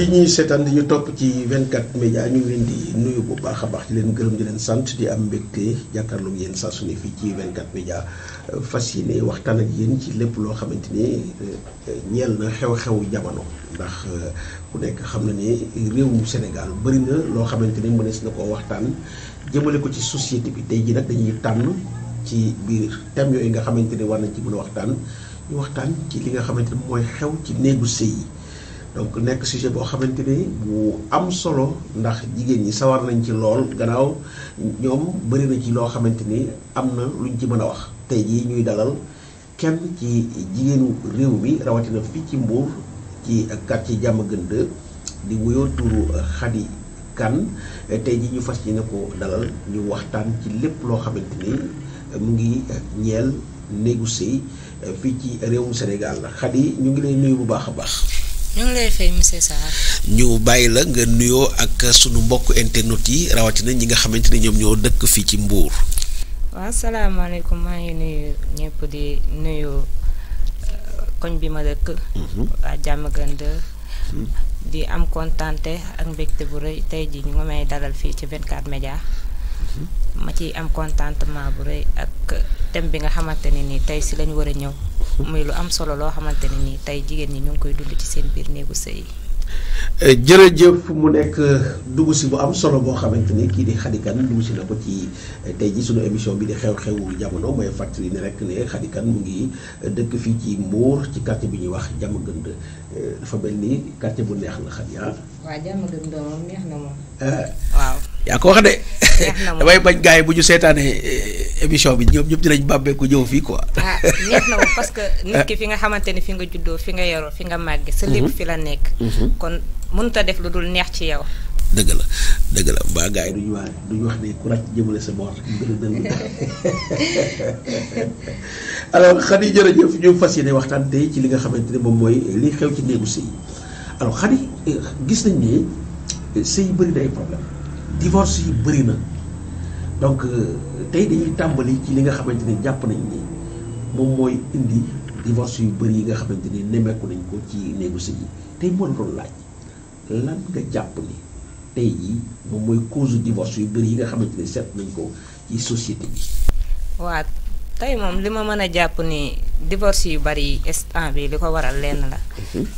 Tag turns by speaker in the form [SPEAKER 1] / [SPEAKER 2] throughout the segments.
[SPEAKER 1] yi ñuy seetaan di ñu topp ci 24 média ñu ngi leen di nuyu bu baax a baax di leen gërëm di leen sant di am mbégte jàkkaarloog yéen saa su ne fii ci 24 média fas yéene waxtaan ak yéen ci lépp loo xamante ni ñeel na xew-xewu jamono ndax ku nekk xam na ne réewum Sénégal bëri na loo xamante ni mënees na koo waxtaan jëmale ko ci société bi tey ji nag dañuy tànn ci biir thème yooyu nga xamante ni war nañ ci mën a waxtaan ñu waxtaan ci li nga xamante ni mooy xew ci néegu sëy yi donc nekk sujet boo xamante ni bu am solo ndax jigéen ñi sawar nañ ci lool gannaaw ñoom bëri na ci loo xamante ni am na luñ ci mën a wax tey jii ñuy dalal kenn ci jigéenu réew mi rawatina fii ci Mbour ci quartier Diamaguène 2 di wuyoo turu Khady Kane tey jii ñu fas yéene ko dalal ñu waxtaan ci lépp loo xamante ni mu ngi ñeel néegu sëy fii ci réewum Sénégal la Khady ñu ngi lay nuyu bu baax a baax.
[SPEAKER 2] ñu ngi lay fay monsieur Sarr.
[SPEAKER 3] ñu bàyyi la nga nuyoo ak sunu mbokk internet yi rawatina ñi nga xamante ne ñoom ñoo dëkk fii ci Mbour.
[SPEAKER 2] waaw salaamaaleykum maa ngi nuyu ñëpp di nuyu koñ bi ma dëkk. waa Diamaguène 2 di am kontante ak mbégte bu rëy tey jii ñu ngi may dalal fii ci 24 média ma ciy am contentement bu rëy ak thème bi nga xamante ne nii tey si lañu war a ñëw. muy lu am solo loo xamante ne nii tey jigéen ñi ñu ngi koy dund ci seen biir néegu sëy yi.
[SPEAKER 1] jërëjëf mu nekk dugg si bu am solo boo xamante ni kii di Khady Kane dugg si na ko ci tey ji sunu émission bi di xew-xewu jamono mooy fàttali ne rek ne Khady Kane mu ngi dëkk fii ci Mbour ci quartier bi ñuy wax Diamaguène 2 dafa mel ni quartier bu neex la Khady ah.
[SPEAKER 2] waaw Diamaguène 2 moom neex na moom. waaw.
[SPEAKER 3] yaa ko wax de. damay bañ gars yi bu ñu seetaanee émission bi ñoom ñëpp dinañ bàbbeeku ñëw fii quoi.
[SPEAKER 2] neex na moom parce que nit ki fi nga xamante ni fi nga juddoo fi nga yoroo fi nga màgge sa lépp fi la nekk. kon mënut a def lu dul neex ci yow.
[SPEAKER 3] dëgg la mbaa gars yi
[SPEAKER 1] duñu wax ne ku ràcc jëmale sa boor gën a dëng. alors Khady jërëjëf ñu fas yéene waxtaan tey ci li nga xamante ne moom mooy li xew ci néegu sëy alors Khady gis nañ ne sëy yi bëri na ay problème divorce yi bëri na donc tey dañuy tàmbali ci li nga xamante ni jàpp nañ ni moom mooy indi divorce yu bëri yi nga xamante ni nemmeeku nañ ko ci néegu sëy yi tey moo la doon laaj lan nga jàpp ni tey jii moom mooy cause divorce yu bëri yi nga xamante ni seet nañ ko ci société bi.
[SPEAKER 2] waaw tey moom li ma mën a jàpp ni divorce yu bëri yi instant bi li ko waral lenn la.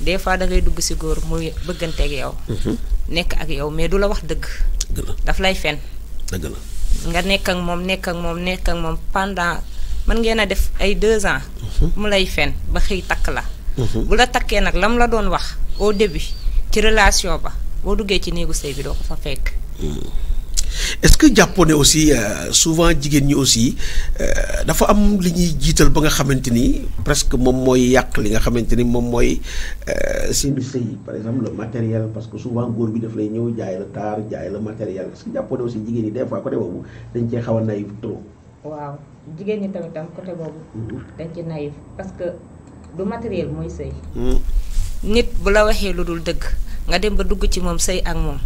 [SPEAKER 2] des fois da ngay dugg si góor muy bëgganteeg yow. nekk ak yow mais du la wax dëgg. daf lay fen.
[SPEAKER 3] dëgg la
[SPEAKER 2] nga nekk ak moom pendant mën ngeen a def ay 2 ans. mu lay fen ba xëy takk la. bu la takkee nag lam la doon wax au début ci relation ba boo duggee ci néegu sëy bi doo ko fa fekk.
[SPEAKER 3] est-ce que jàppoo ne aussi souvent jigéen ñi aussi dafa am li ñuy jiital ba nga xamante ni presque moom mooy yàq li nga xamante ni moom mooy
[SPEAKER 1] seen sëy par exemple le matériel parce que souvent góor bi daf lay ñëw jaay la taar jaay la matériel est-ce que jàppoo ne aussi jigéen ñi des fois côté boobu dañ cee xaw a naïf trop.
[SPEAKER 2] waaw jigéen ñi tamit côté boobu. dañ ci naïf parce que du matériel mooy sëy. nit bu la waxee lu dul dëgg nga dem ba dugg ci moom sëy ak moom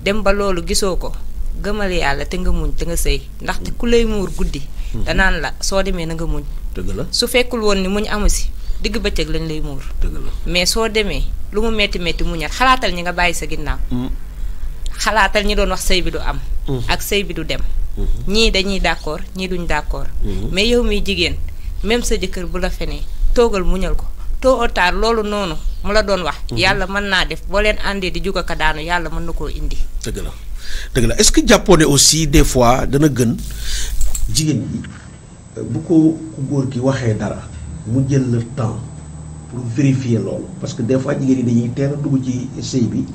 [SPEAKER 2] dem ba loolu gisoo ko. gëmal yàlla te nga muñ te nga sëy ndaxte ku lay muur guddi. danaan la soo demee na nga muñ.
[SPEAKER 3] dëgg la
[SPEAKER 2] su fekkul woon ni muñ amu si digg bëccëg lañ lay muur.
[SPEAKER 3] dëgg la
[SPEAKER 2] mais soo demee lu mu metti muñal xalaatal ñi nga bàyyi sa ginnaaw. xalaatal ñi doon wax sëy bi du am. ak sëy bi du dem. ñii dañuy d'accord ñii duñ d'accord. mais yow miy jigéen même sa jëkkër bu la fenee toogal muñal ko tôt ou tard loolu noonu mu la doon wax. yàlla mën naa def boo leen àndee di juga ko daanu yàlla mën na koo indi.
[SPEAKER 3] dëgg la est-ce que jàppoo ne aussi des fois dana gën
[SPEAKER 1] jigéen bi bu ko ku góor ki waxee dara mu jël le temps pour vérifier loolu parce que des fois jigéen yi dañuy teel a dugg ci sëy bi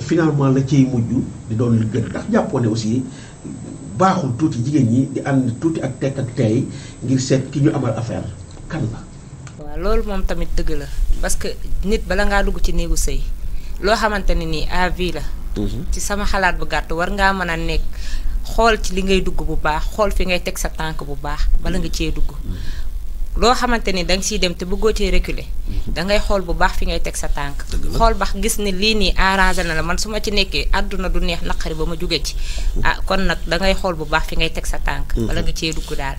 [SPEAKER 1] finalement la ciy mujj di doon lu gën ndax jàppoo ne aussi baaxul tuuti jigéen ñi di ànd tuuti ak tekk ak tey ngir seet ki ñu amal affaire kan la.
[SPEAKER 2] waaw loolu moom tamit dëgg la parce que nit bala ngaa dugg ci néegu sëy loo xamante ne nii à vie la. ci sama xalaat bu gàtt war ngaa mën a nekk xool ci li ngay dugg bu baax xool fi ngay teg sa tànk bu baax bala nga cee dugg loo xamante ni da nga siy dem te bëggoo cee reculer da ngay xool bu baax fi ngay teg sa tànk xool baax gis ni lii nii arrangé na la man su ma ci nekkee àdduna du neex naqari ba ma jóge ci kon nag da ngay xool bu baax fi ngay teg sa tànk wala nga cee dugg daal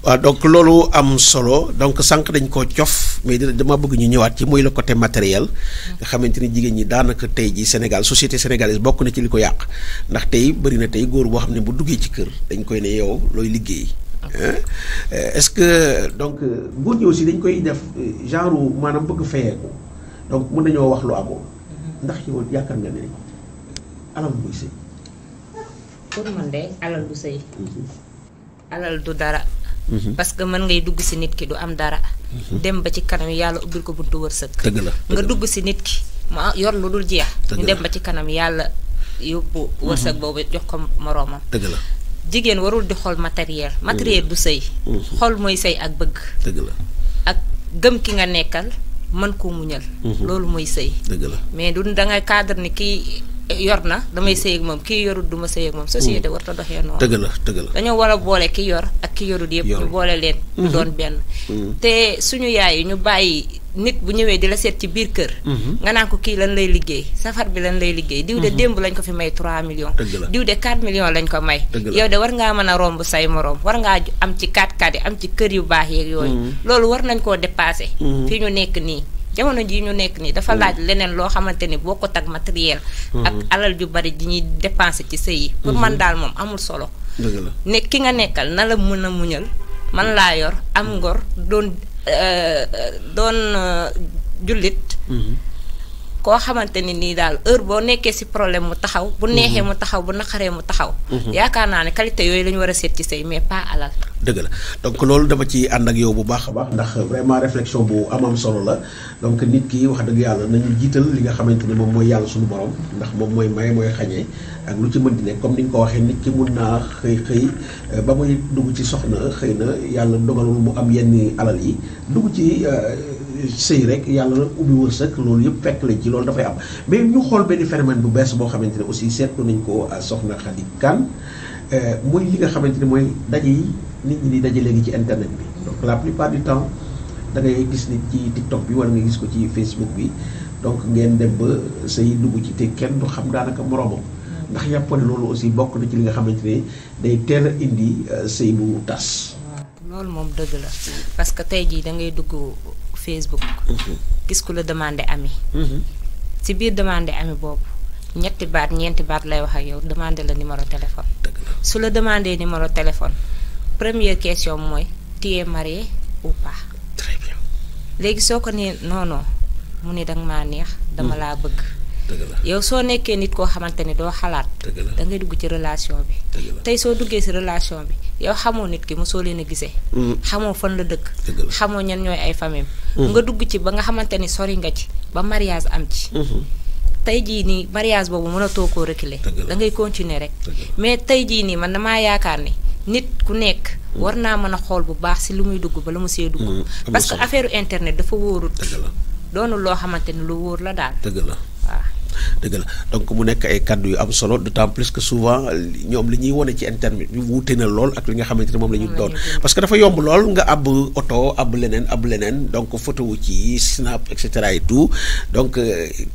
[SPEAKER 3] waaw donc loolu am solo donc sànq dañ koo cof mais dama bëgg ñu ñëwaat ci muy le côté matériel nga xamante ni jigéen ñi daanaka tey ji Sénégal société sénégalaise bokk na ci li ko yàq ndax tey bëri na tey góor boo xam ne bu duggee ci kër dañ koy ne yow looy liggéey est-ce que donc góor ñi aussi dañ koy def genre maanaam bëgg fayeeku donc mën nañoo wax lu amoo ndax yow yaakaar nga ne alal buy sëy
[SPEAKER 2] pour man de alal du sëy alal du dara parce que mën ngay dugg si nit ki du am dara dem ba ci kanam yàlla ubbil ko buntu wërsëg
[SPEAKER 3] dëgg la
[SPEAKER 2] nga dugg si nit ki ma yor lu dul jeex ñu dem ba ci kanam yàlla yóbbu wërsëg boobu jox ko moroomam
[SPEAKER 3] dëgg la
[SPEAKER 2] jigéen warul di xool matériel du sëy xool mooy sëy ak bëgg
[SPEAKER 3] dëgg la
[SPEAKER 2] ak gëm ki nga nekkal mën koo muñal loolu mooy sëy
[SPEAKER 3] dëgg la
[SPEAKER 2] mais du dangay cadre ni kii yor na damay sëy ak moom kii yorul duma sëy ak moom société warta doxee noonu
[SPEAKER 3] dëgg la dëgg la
[SPEAKER 2] dañoo war a boole ki yor ak ki yorul yëpp ñu boole leen ñu doon benn te suñu yaay yi ñu bàyyi nit bu ñëwee di la seet ci biir kër nga naan ko kii lan lay liggéey safar bi lan lay liggéey diw de démb lañ ko fi may 3 millions diw de 4 millions lañ ko may yow de war ngaa mën a romb say moroom war ngaa am ci 4x4 yi am ci kër yu baax yeeg yooyu loolu war nañ koo dépassé fii ñu nekk nii jamono jii ñu nekk nii dafa laaj leneen loo xamante ni bokkut ak matériel ak alal ju bari ji ñuy dépensé ci sëy yi pour man daal moom amul solo ne ki nga nekkal na la mën a muñal man laa yor am ngor doon jullit koo xamante ni nii daal heure boo nekkee ci problème mu taxaw bu neexee mu taxaw bu naqaree mu taxaw yaakaar naa ne qualité yooyu la ñu war a seet ci sëy mais pas alal
[SPEAKER 3] dëgg la donc loolu dama ci ànd ak yow bu baax a baax ndax vraiment réflexion bu am solo la donc nit ki wax dëgg yàlla nañu jiital li nga xamante ni moom mooy yàlla suñu borom ndax moom mooy may mooy xañee ak lu ci mën di nekk comme ni nga ko waxee nit ki mun naa xëy ba muy dugg ci soxna xëy na yàlla dogalul mu am yenn alal yi dugg ci sëy rek yàlla ubbi wërsëg loolu yëpp fekk lañ ci loolu dafay am mais ñu xool benn phénomène bu bees boo xamante ne aussi seetlu nañ ko soxna Khady Kane muy li nga xamante ne mooy daje yi nit ñi di daje léegi ci internet bi donc la plupart du temps da ngay gis nit ci TikTok bi wala nga gis ko ci Facebook bi donc ngeen dem ba sëy dugg ci te kenn du xam daanaka moroomam ndax yàpp ne loolu aussi bokk na ci li nga xamante ne day teel a indi sëy bu tas.
[SPEAKER 2] waaw loolu moom dëgg la parce que tey jii da ngay dugg Facebook gis ku la demandé ami ci biir demandé ami boobu ñeenti baat ñeenti baat lay wax ak yow demandé la numéro téléphone su la demandé numéro téléphone première question mooy tu es marié ou pas.
[SPEAKER 3] très bien.
[SPEAKER 2] léegi soo ko nee non mu ne danga maa neex dama laa bëgg yow soo nekkee nit koo xamante ni doo xalaat da ngay dugg ci relation bi tey soo duggee ci relation bi yow xamoo nit ki mosoo leen a gisee xamoo fan la dëkk xamoo ñan ñooy ay famille nga dugg ci ba nga xamante ni sori nga ci ba mariage am ci tey jii nii mariage boobu mënatoo koo reculer da ngay continuer rek mais tey jii nii man damaa yaakaar ni nit ku nekk war naa mën a xool bu baax ci lu muy dugg ba la mu see dugg parce que affaire internet dafa wóorut doonul loo xamante ni lu wóor la daal
[SPEAKER 3] dëgg la
[SPEAKER 2] waaw
[SPEAKER 3] dëgg la donc mu nekk ay kàddu yu am solo d'autant plus que souvent ñoom li ñuy wane ci internet bi wuute na lool ak li nga xamante ne moom la ñu doon parce que dafa yomb lool nga àbb oto àbb leneen donc photo wu ci snap et cetera et tout donc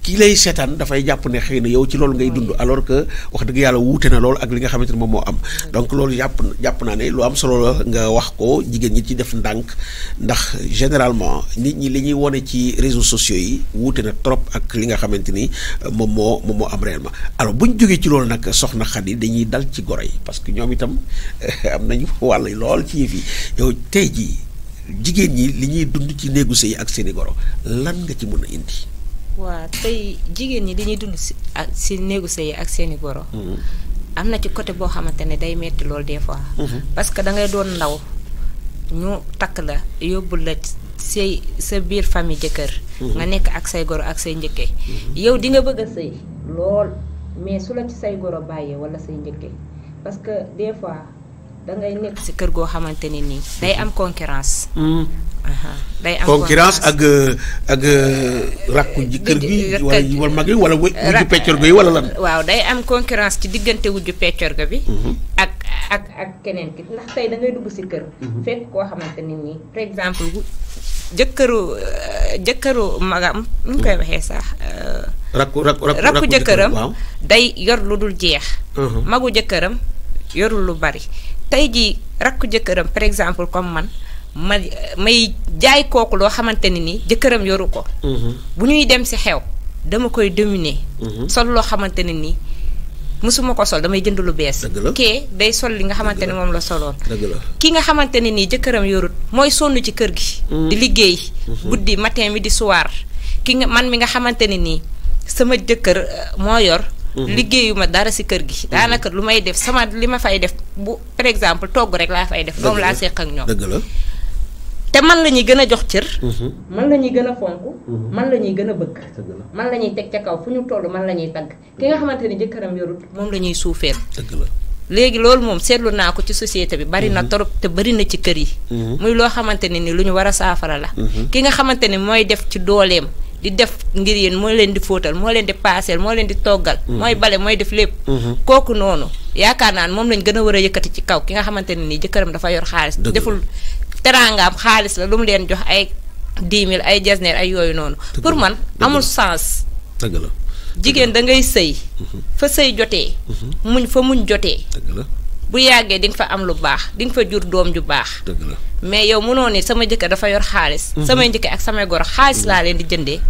[SPEAKER 3] kii lay seetaan dafay jàpp ne xëy na yow ci loolu ngay dund alors que wax dëgg yàlla wuute na lool ak li nga xamante ne moom moo am donc loolu jàpp naa ne lu am solo la nga wax ko jigéen ñi ci def ndànk ndax généralement nit ñi li ñuy wane ci réseaux sociaux yi wuute na trop ak li nga xamante ni moom moo am réellement alors bu ñu jógee ci loolu nag soxna Khady dañuy dal ci goro yi parce que ñoom itam am nañu wàll lool ci yëf yi yow tey jii jigéen ñi li ñuy dund ci néegu sëy ak seeni goro lan nga ci mën a indi.
[SPEAKER 2] waaw tey jigéen ñi li ñuy dund si néegu sëy ak seeni goro. am na ci côté boo xamante ne day metti lool des fois. parce que da ngay doon ndaw ñu takk la yóbbul la say sa biir famille jëkkër. nga nekk ak say goro ak say njëkke yow di nga bëgg a sëy lool mais su la ci say goro bàyyee wala say njëkke parce que des fois da ngay nekk si kër goo xamante ne nii day am concurrence day am
[SPEAKER 3] concurrence ak rakku kër gi wala mag yi wala wujju peccorgo yi wala lan.
[SPEAKER 2] waaw day am concurrence ci diggante wujju peccorgo bi. ak keneen ki ndax tey da ngay dugg si kër. fekk koo xamante nit ñi par exemple jëkkëru magam nu ñu koy waxee sax. rakku jëkkëram day yor lu dul jeex. magu jëkkëram yorul lu bari tey jii rakku jëkkëram par exemple comme man. may jaay kooku loo xamante ne ni jëkkëram yoru ko. bu ñuy dem ci xew dama koy dominer. sol loo xamante ne ni mësuma ko sol damay jënd lu bees. kee day sol li nga xamante ne moom la soloon. ki nga xamante ne nii jëkkëram yorut mooy sonn ci kër gi. di liggéey. guddi matin midi soir ki nga man mi nga xamante ne nii sama jëkkër moo yor. liggéeyuma dara ci kër gi. daanaka lu may def sama li ma fay def bu par exemple togg rek laa fay def. moom laa seq ak ñoom.
[SPEAKER 3] dëgg la.
[SPEAKER 2] te man la ñuy gën a jox cër. man la ñuy gën a fonk. man la ñuy gën a bëgg. man la ñuy teg ca kaw fu ñu toll man la ñuy tagg ki nga xamante ni jëkkëram yorut moom la ñuy suufeel.
[SPEAKER 3] dëgg la.
[SPEAKER 2] léegi loolu moom seetlu naa ko ci société bi bari na torop te bari na ci kër yi. muy loo xamante ne ni lu ñu war a saafara la. ki nga xamante ne mooy def ci dooleem di def ngir yéen moo leen di fóotal moo leen di paaseel moo leen di toggal. mooy bale mooy def lépp. kooku noonu yaakaar naa ne moom lañ gën a war a yëkkati ci kaw ki nga xamante ne ni jëkkëram dafa yor xaalis. deful teraangaam xaalis la lu mu leen jox ay 10 000 ay jasneer ay yooyu noonu. pour man amul sens.
[SPEAKER 3] dëgg la.
[SPEAKER 2] jigéen da ngay sëy. fa sëy jotee. muñ fa muñ jotee.
[SPEAKER 3] dëgg la.
[SPEAKER 2] bu yàggee di nga fa am lu baax di nga fa jur doom ju baax.
[SPEAKER 3] dëgg la.
[SPEAKER 2] mais yow mënoo ni sama jëkkër dafa yor xaalis. samay njëkk ak samay goro xaalis laa leen di jëndee.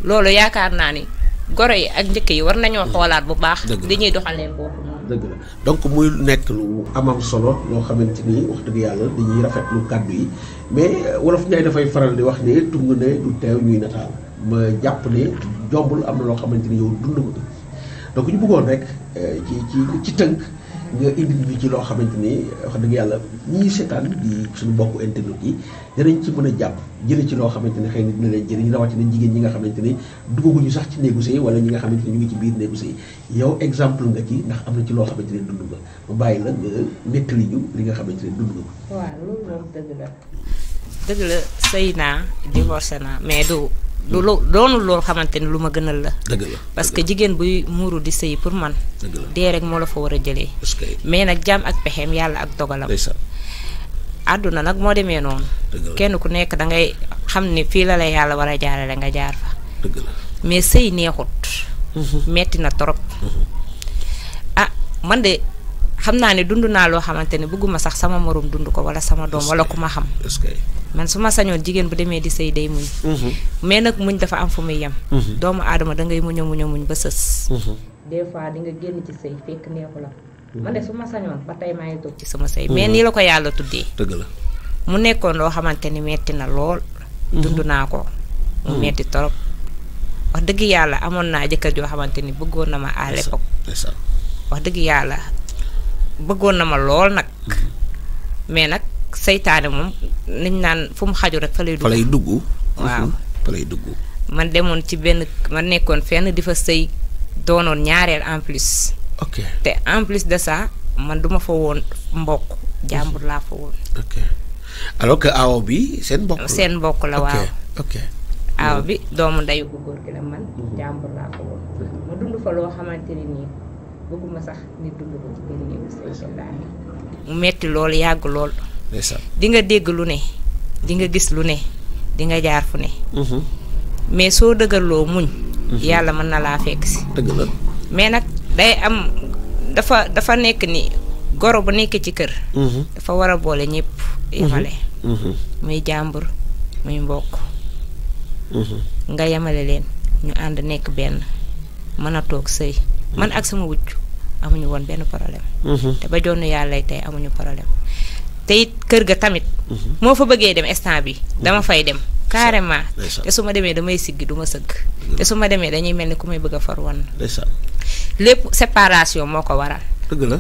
[SPEAKER 2] loolu yaakaar naa ni goro yi ak njëkk yi war nañoo xoolaat bu baax. li ñuy doxalee boobu noonu.
[SPEAKER 3] dëgg la donc muy nekk lu amam solo loo xamante ni wax dëgg yàlla dañuy rafetlu kàddu yi mais wolof Njaay dafay faral di wax ne tung ne du teew ñuy nataal ma jàpp ne jombul am na loo xamante ni yow dund nga donc ñu bëggoon rek ci tënk nga indi ñu ci loo xamante ni wax dëgg yàlla ñii seetaan di suñu bokku internet yi danañ ci mën a jàpp jële ci loo xamante ni xëy na dina leen jëriñ rawatina jigéen ñi nga xamante ni duggaguñu sax ci néegu sëy wala ñi nga xamante ni ñu ngi ci biir néegu sëy yow exemple nga ci ndax am na ci loo xamante ni dund nga mu bàyyi la nga nettali ñu li nga xamante ni dund nga ko.
[SPEAKER 2] waaw loolu moom dëgg la sëy naa divorcé naa mais doonul loolu xamante ni lu ma gënal la.
[SPEAKER 3] dëgg la
[SPEAKER 2] parce que jigéen buy muuru di sëy pour man. dee rek moo la fa war a jëlee. mais nag jaam ak pexeem yàlla ak dogalam. àdduna nag moo demee noonu. kenn ku nekk da ngay xam ni fii la lay yàlla war a jaarale nga jaar fa.
[SPEAKER 3] dëgg la
[SPEAKER 2] mais sëy neexut. metti na trop. man de xam naa ne dund naa loo xamante ne bëgguma sax sama morom dund ko wala sama doom wala ku ma xam. man su ma sañoon jigéen bu demee di sëy day muñ. mais nag muñ dafa am fu muy yem. doomu aadama da ngay muñ a muñ ba sës. des fois di nga génn ci sëy fekk neexu la. man de su ma sañoon ba tey maa ngi toog ci sama sëy. mais nii la ko yàlla tuddee.
[SPEAKER 3] dëgg la
[SPEAKER 2] mu nekkoon loo xamante ni metti na lool. dund naa ko. mu metti torop wax dëgg yàlla amoon naa jëkkër joo xamante ni bëggoon na ma à l'époque. wax dëgg yàlla bëggoon na ma lool nag. mais nag seytaane moom niñ naan fu mu xaju rek fa lay dugg. waaw
[SPEAKER 3] fa lay dugg.
[SPEAKER 2] man demoon ci ma nekkoon fenn di fa sëy doonoon ñaareel en plus.
[SPEAKER 3] ok
[SPEAKER 2] te en plus de ça man duma fa woon mbokk jàmbur laa fa woon.
[SPEAKER 3] ok alors que aaw bi seen mbokk
[SPEAKER 2] la waaw.
[SPEAKER 3] ok
[SPEAKER 2] aaw bi doomu ndeyu bu góor gi la man jàmbur laa fa woon. ma dund fa loo xamante ni nii bëgguma sax nit dund ko ci benn néegu sëy mu metti loolu yàgg lool. di nga dégg lu ne di nga gis lu ne di nga jaar fu ne. mais soo dëgërloo muñ. yàlla mën na laa fekk si.
[SPEAKER 3] dëgg la
[SPEAKER 2] mais nag day am dafa nekk ni goro bu nekk ci kër. dafa war a boole ñëpp yemale. muy jàmbur muy mbokk. nga yemale leen ñu ànd nekk benn mën a toog sëy. man ak sama wujj amuñu woon benn problème. te ba jonn yàlla tey amuñu problème. te it kër ga tamit. moo fa bëggee dem instant bi dama fay dem carrément. te su ma demee damay siggi du ma sëgg. te su ma demee dañuy mel ni ku may bëgg a far wan. lépp séparation moo ko waral.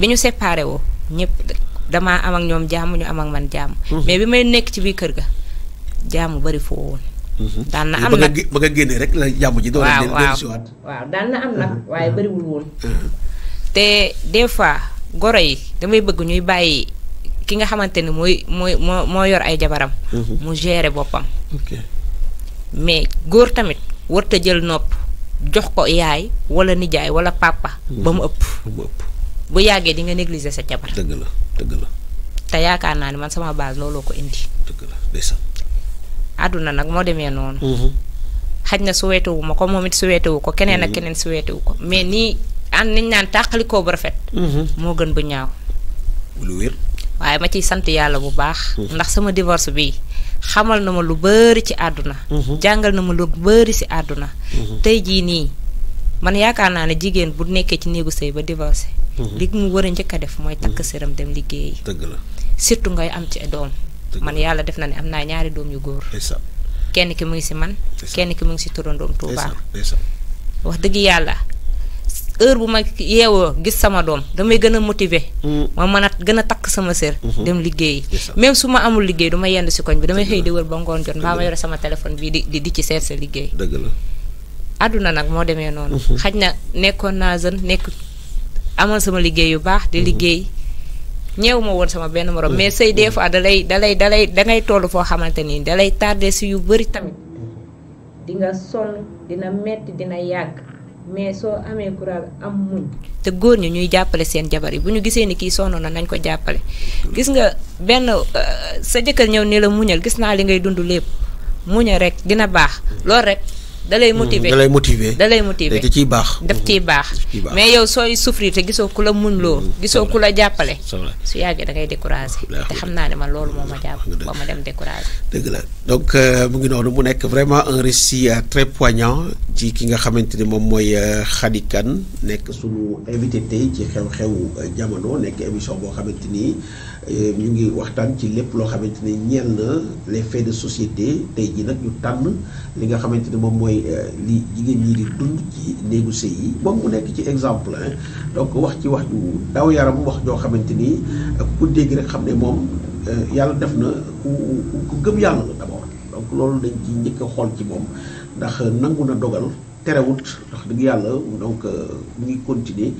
[SPEAKER 2] bi ñu séparé woo ñëpp damaa am ak ñoom jàmm ñu am ak man jàmm. mais bi may nekk ci biir kër ga jàmm bari foo woon. daan na am nag
[SPEAKER 3] ba nga génnee rek la jàmm ji.
[SPEAKER 2] waaw daan na am nag waaye bariwul woon. te des fois goro yi damay bëgg ñuy bàyyi ki nga xamante ni moo yor ay jabaram. mu gérer boppam. mais góor tamit warta jël nopp jox ko yaay wala nijaay wala papa. ba mu ëpp. bu yàggee di nga négliger sa jabar.
[SPEAKER 3] dëgg la.
[SPEAKER 2] te yaakaar naa ni man sama base looloo ko indi.
[SPEAKER 3] dëgg la ndeysaan.
[SPEAKER 2] àdduna nag moo demee noonu. xaj na suweetewu ma ko moom it suweetewu ko keneen ak keneen suweetewu ko mais nii ànd nañ naan tàqalikoo bu rafet. moo gën bu ñaaw.
[SPEAKER 3] lu wér.
[SPEAKER 2] waaye ma ciy sant yàlla bu baax. ndax sama divorce bi xamal na ma lu bari ci àdduna. jàngal na ma lu bari ci àdduna. tey jii nii man yaakaar naa ne jigéen bu nekkee ci néegu sëy ba divorcé. li mu war a njëkk a def mooy takk sëram dem liggéeyi.
[SPEAKER 3] dëgg la
[SPEAKER 2] surtout ngay am ci doom. man yàlla def na ne am naa ñaari doom yu góor. kenn ki mu ngi ci man. kenn ki mu ngi ci turandoom Touba. wax dëgg yàlla heure bu ma yeewoo gis sama doom damay gën a motiver. ma mën a gën a takk sama sër. dem liggéeyi. même su ma amul liggéey du ma yendu ci koñ bi damay xëy di wër ba ngoon jot mbaa ma yore sama téléphone bi di ci seet sa liggéey.
[SPEAKER 3] dëgg la.
[SPEAKER 2] àdduna nag moo demee noonu. xaj na nekkoon naa jeune amal sama liggéey yu baax di liggéey ñeew ma woon sama benn morom mais sëy des fois dangay toll foo xamante ni dalay tardé si yu bari tamit di nga sonn dina metti dina yàgg mais soo amee courage am muñ. te góor ñi ñuy jàppale seen jabar yi bu ñu gisee ni kii sonn na nañ ko jàppale. gis nga benn sa jëkkër ñëw ni la muñal gis naa li ngay dund lépp muñal rek dina baax loolu rek. dalay motiver dalay motiver
[SPEAKER 3] da ciy baax.
[SPEAKER 2] daf ciy baax mais yow sooy souffrir te gisoo ku la muñ loo gisoo ku la jàppale. su yàggee da ngay découragé. te xam naa ne man loolu moo ma jàpp ba ma dem découragé.
[SPEAKER 3] dëgg la donc mu ngi noonu mu nekk vraiment un récit très poignant ci ki nga xamante ni moom mooy Khady Kane nekk sunu invité tey ci xew-xewu jamono nekk émission boo xamante ni ñu ngi waxtaan ci lépp loo xamante ni ñeel na les faits de société tey ji nag ñu tànn li nga xamante ni moom mooy li jigéen ñi di dund ci néegu sëy yi moom mu nekk ci exemple donc wax ci wax ju daw yaram wax joo xamante ni ku dégg rek xam ne moom yàlla def na ku gëm yàlla la d'abord donc loolu dañ ci njëkk a xool ci moom ndax nangu na dogal terewut wax dëgg yàlla donc mu ngi continuer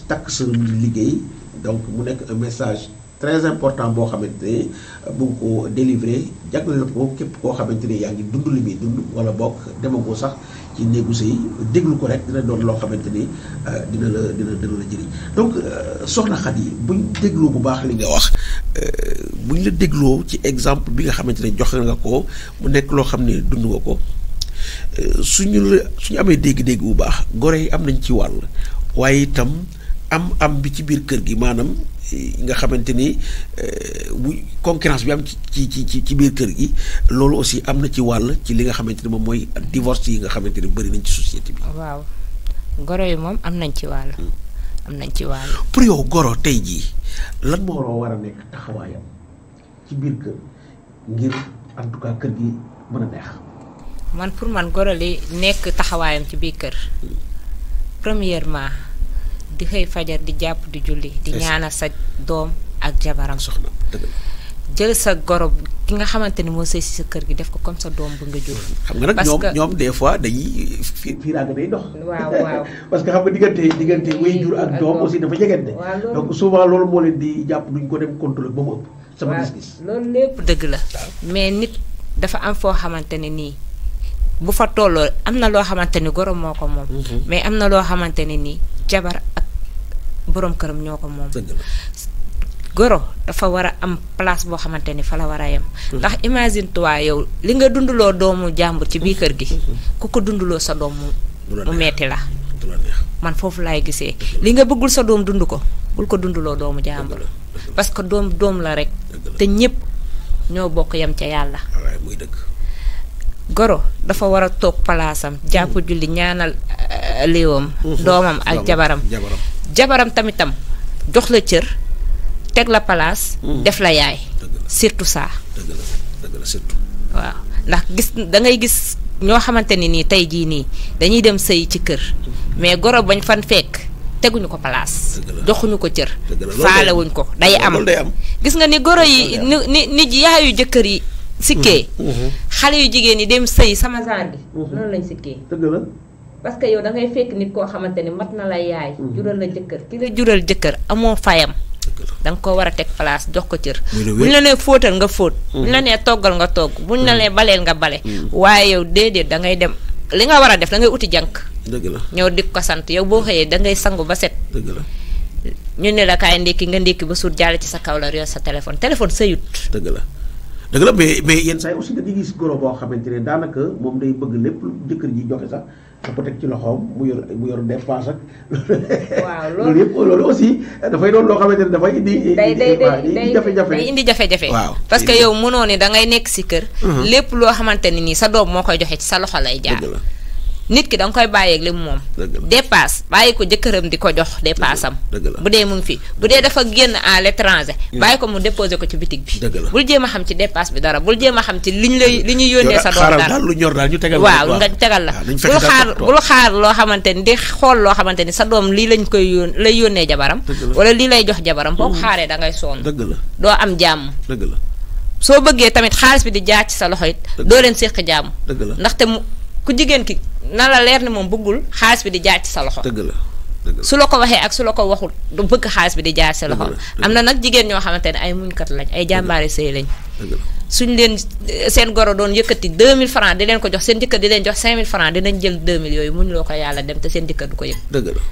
[SPEAKER 3] takk sëram di liggéey donc mu nekk un message très important boo xamante ne bu nga ko délivrer jagleel ko képp koo xamante ne yaa ngi dund li muy dund wala bokk demagoo sax ci néegu sëy déglu ko rek dina doon loo xamante ni dina la jëriñ donc soxna Khady buñ dégloo bu baax li nga wax buñ la dégloo ci exemple bi nga xamante ne joxe nga ko mu nekk loo xam ne dund nga ko suñu amee dégg-dégg bu baax gore yi am nañ ci wàll waaye itam am bi ci biir kër gi maanaam nga xamante ni bu concurrence bi am ci biir kër gi loolu aussi am na ci wàll ci li nga xamante ni moom mooy divorce yi nga xamante ni bëri nañ ci société bi.
[SPEAKER 2] waaw goro yi moom am nañ ci wàll. am nañ ci wàll.
[SPEAKER 3] pour yow goro tey jii lan moo war a nekk taxawaayam ci biir kër ngir en tout cas kër gi mën a neex.
[SPEAKER 2] man pour man goro li nekk taxawaayam ci biir kër premièrement. di xëy fajar di jàpp di julli di ñaanal sa doom ak jabaram.
[SPEAKER 3] soxna
[SPEAKER 2] jël sa goro ki nga xamante ni moo sëy si sa kër gi def ko comme sa doom bu nga jur.
[SPEAKER 3] xam nga nag ñoom des fois dañuy fiiraanga day dox.
[SPEAKER 2] waaw
[SPEAKER 3] parce que xam nga diggante way jur ak doom aussi dafa jegante. donc souvent loolu moo leen di jàpp duñ ko dem contrôler ba mu ëpp. sama gis-gis
[SPEAKER 2] loolu lépp dëgg la. mais nit dafa am foo xamante ne nii bu fa tolloo am na loo xamante ni goro moo ko moom. mais am na loo xamante ne nii jabar ak boroom këram ñoo ko moom. goro dafa war a am place boo xamante ni fa la war a yem. ndax imagine toi yow li nga dunduloo doomu jàmbur ci biir kër gi ku ko dunduloo sa doom mu metti la. man foofu laay gisee li nga bëggul sa doom dund ko bul ko dunduloo doomu jàmbur parce que doom la rek te ñépp ñoo bokk yem ca yàlla.
[SPEAKER 3] muy dëgg.
[SPEAKER 2] goro dafa war a toog palaasam jàpp julli ñaanal léewam doomam ak jabaram tamitam jox la cër teg la palaas def la yaay surtout ça.
[SPEAKER 3] dëgg la surtout.
[SPEAKER 2] waaw ndax da ngay gis ñoo xamante ni nii tey jii nii dañuy dem sëy ci kër mais goro bañ fan fekk teguñu ko palaas joxuñu ko cër faalewuñ ko day am gis nga ni goro yi ni yaayu jëkkër yi sikkee xale yu jigéen yi dem sëy sama genre gi noonu lañ sikkee.
[SPEAKER 3] dëgg la.
[SPEAKER 2] parce que yow da ngay fekk nit koo xamante ni mat na la yaay. jural la jëkkër ki la jural jëkkër amoo fayam. da nga ko war a teg place jox ko cër. buñ la nee fóotal nga fóot. buñ la nee toggal nga togg buñ la nee baleel nga bale. waaye yow déedéet da ngay dem li nga war a def da ngay uti jànk.
[SPEAKER 3] dëgg la
[SPEAKER 2] ñëw di ko sant yow boo xëyee da ngay sangu ba set.
[SPEAKER 3] dëgg la
[SPEAKER 2] ñu ne la kaay ndékki nga ndékki ba suut jàll ci sa kaw la yor sa téléphone sëyut.
[SPEAKER 3] dëgg la dëgg la mais yenn saa yi aussi nga di gis goro boo xamante ne daanaka moom day bëgg lépp lu jëkkër ji joxe sax da ko teg ci loxoom mu yor dépense ak.
[SPEAKER 2] waaw
[SPEAKER 3] loolu yëpp loolu aussi dafay doon loo xamante ne dafay indi. day jafe-jafe
[SPEAKER 2] day indi jafe-jafe.
[SPEAKER 3] waaw
[SPEAKER 2] parce que yow mënoo ne da ngay nekk si kër. lépp loo xamante ne nii sa doom moo koy joxe ci sa loxo lay jaar.
[SPEAKER 3] dëgg la
[SPEAKER 2] nit ki da nga koy bàyyeeg li mu moom. dépasse bàyyi ko jëkkëram di ko jox dépasse am. bu dee mu ngi fi bu dee dafa génn à l'étranger. bàyyi ko mu déposé ko ci bitig bi. bul jéem a xam ci dépasse bi dara bul jéem a xam ci li ñuy yónnee sa doom dara.
[SPEAKER 3] daal lu ñor daal ñu tegal
[SPEAKER 2] waaw nga tegal la. bul xaar loo xamante ni di xool loo xamante ni sa doom lii lañ koy lay yónnee jabaram. wala lii lay jox jabaram boo ko xaaree da ngay sonn.
[SPEAKER 3] dëgg la
[SPEAKER 2] doo am jàmm.
[SPEAKER 3] dëgg la
[SPEAKER 2] soo bëggee tamit xaalis bi di jaar ci sa loxo it. doo leen séq jàmm.
[SPEAKER 3] dëgg la
[SPEAKER 2] ndaxte ku jigéen ki na la leer ni moom bëggul xaalis bi di jaar ci sa loxo.
[SPEAKER 3] dëgg la
[SPEAKER 2] su la ko waxee ak su la ko waxul du bëgg xaalis bi di jaar ci sa loxo. am na nag jigéen ñoo xamante ne ay muñkat lañ ay jàmbaari sëy lañ. suñ leen seen goro doon yëkkati 2000 francs di leen ko jox seen jëkkër di leen jox 5000 francs dinañ jël 2000 yooyu muñ loo ko yàlla dem te seen jëkkër du ko yëg.
[SPEAKER 3] dëgg la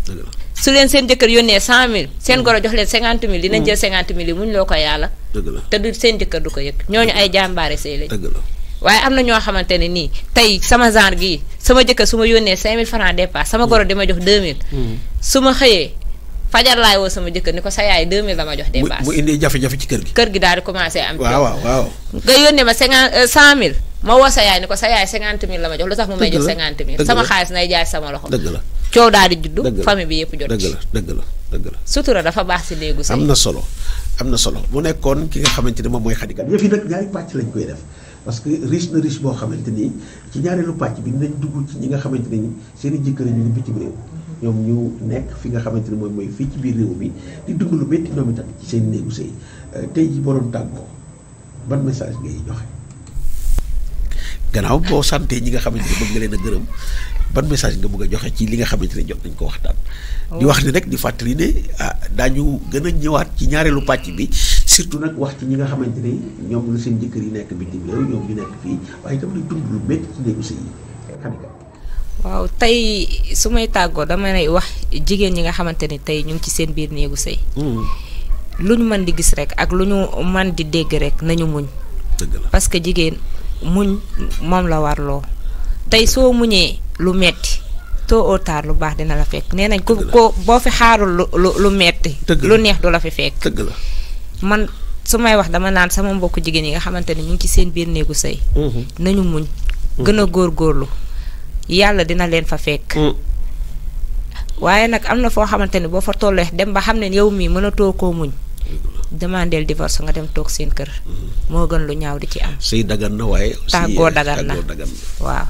[SPEAKER 3] dëgg la
[SPEAKER 2] su leen seen jëkkër yónnee 100000 seen goro jox leen 50000 dinañ jël 50000 yi muñ loo ko yàlla.
[SPEAKER 3] dëgg la
[SPEAKER 2] te du seen jëkkër du ko yëg ñooñu ay jàmbaari sëy lañ.
[SPEAKER 3] dëgg la
[SPEAKER 2] waaye am na ñoo xamante ne nii tey sama genre gii sama jëkkër su ma yónnee 5000 francs dépasse sama goro di ma jox 2000. su ma xëyee fajar laay woo sama jëkkër ni ko sa yaay 2000 la ma jox dépasse.
[SPEAKER 3] mu indi jafe-jafe ci kër gi.
[SPEAKER 2] kër gi daal di commencé am.
[SPEAKER 3] waaw
[SPEAKER 2] nga yónnee ma 100000 ma woo sa yaay ni ko sa yaay 50000 la ma jox lu tax mu may jox 50000. sama xaalis nay jaay sama loxo.
[SPEAKER 3] dëgg la
[SPEAKER 2] coow daal di juddu. famille bi yëpp jot ci.
[SPEAKER 3] dëgg la
[SPEAKER 2] sutura dafa baax si néegu sëy.
[SPEAKER 3] am na solo mu nekkoon ki nga xamante ne moom mooy Khady Kane. yëf yi nag ñaari pàcc lañ koy def parce que riche na riche boo xamante ni ci ñaareelu pàcc bi dinañ dugg ci ñi nga xamante ne seen i jëkkër ñu ngi bitim réew ñoom ñu nekk fi nga xamante ne mooy fii ci biir réew mi di dund lu métti ñoom itam ci seen néegu sëy tey ji boo doon tàggoo ban message ngay joxe. gannaaw boo santé ñi nga xamante ne bëgg nga leen a gërëm ban message nga bëgg a joxe ci li nga xamante ne jot nañ ko waxtaan. di wax ni rek di fàttali ne daañu gën a ñëwaat ci ñaareelu pàcc bi surtout nag wax ci ñi nga xamante ne ñoom la seen jëkkër yi nekk bitim réew ñoom ñu nekk fii waaye itam di dund lu métti ci néegu sëy yi.
[SPEAKER 2] waaw tey su may tàggoo dama lay wax jigéen ñi nga xamante ni tey ñu ngi ci seen biir néegu sëy. lu ñu mën di gis rek ak lu ñu mën di dégg rek nañu muñ.
[SPEAKER 3] dëgg la
[SPEAKER 2] parce que jigéen muñ moom la warloo tey soo muñee lu metti tôt ou tard lu baax dina la fekk nee nañ ko boo fi xaarul lu metti lu neex du la fi fekk.
[SPEAKER 3] dëgg la
[SPEAKER 2] man su may wax dama naan sama mbokku jigéen yi nga xamante ni ñu ngi ci seen biir néegu sëy. nañu muñ. gën a góorgóorlu yàlla dina leen fa fekk. waaye nag am na foo xamante ni boo fa tollee dem ba xam ne yow mii mënatoo koo muñ. demandeel divorce nga dem toog seen kër. moo gën lu ñaaw di ci am.
[SPEAKER 3] sëy dagan na waaye.
[SPEAKER 2] tàggoo dagan na waaw.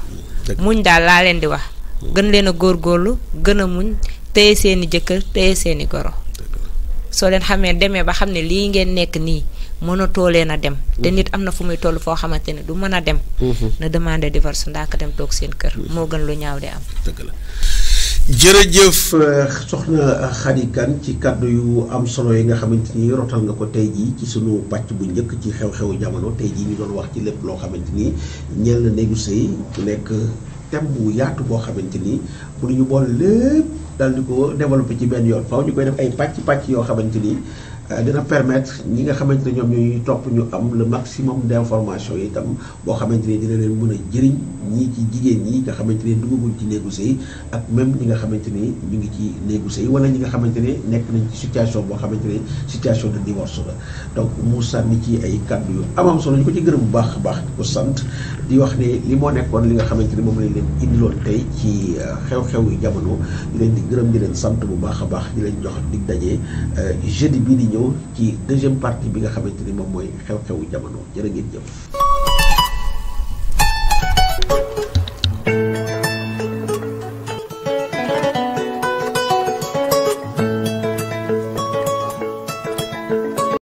[SPEAKER 2] muñ daal laa leen di wax. gën leen a góorgóorlu gën a muñ téye seeni jëkkër téye seeni goro. soo leen xamee demee ba xam ne lii ngeen nekk nii mënatoo leen a dem. te nit am na fu muy toll foo xamante ne du mën a dem. na demander divorce ndax dem toog seen kër. moo gën lu ñaaw di am.
[SPEAKER 3] dëgg la jërëjëf soxna Khady Kane ci kàddu yu am solo yi nga xamante ni rotal nga ko tey jii ci sunu pàcc bu njëkk ci xew-xewu jamono tey jii ñu doon wax ci lépp loo xamante ni ñeel na néegu sëy ku nekk thème bu yaatu boo xamante ni bu ñu boole lépp daal di ko développé ci benn yoon faaw ñu koy def ay pàcc yoo xamante ni dina permettre ñi nga xamante ne ñoom ñooy topp ñu am le maximum d'information yi itam boo xamante ni dina leen mën a jëriñ ñii ci jigéen ñi nga xamante ne duggaguñ ci néegu sëy ak même ñi nga xamante ni ñu ngi ci néegu sëy wala ñi nga xamante ne nekk nañ ci situation boo xamante ne situation de divorce la donc mu sànni ci ay kàddu yu amam solo ñu ko ci gërëm bu baax a baax di ko sant di wax ne li moo nekkoon li nga xamante ne moom lañ leen indiloon tey ci xew-xew yu jamono di leen di gërëm di leen sant bu baax a baax di leen jox dig daje jeudi bii di ñëw ci deuxième partie bi nga xamante ni moom mooy xew-xewu jamono jërë ngeen jëf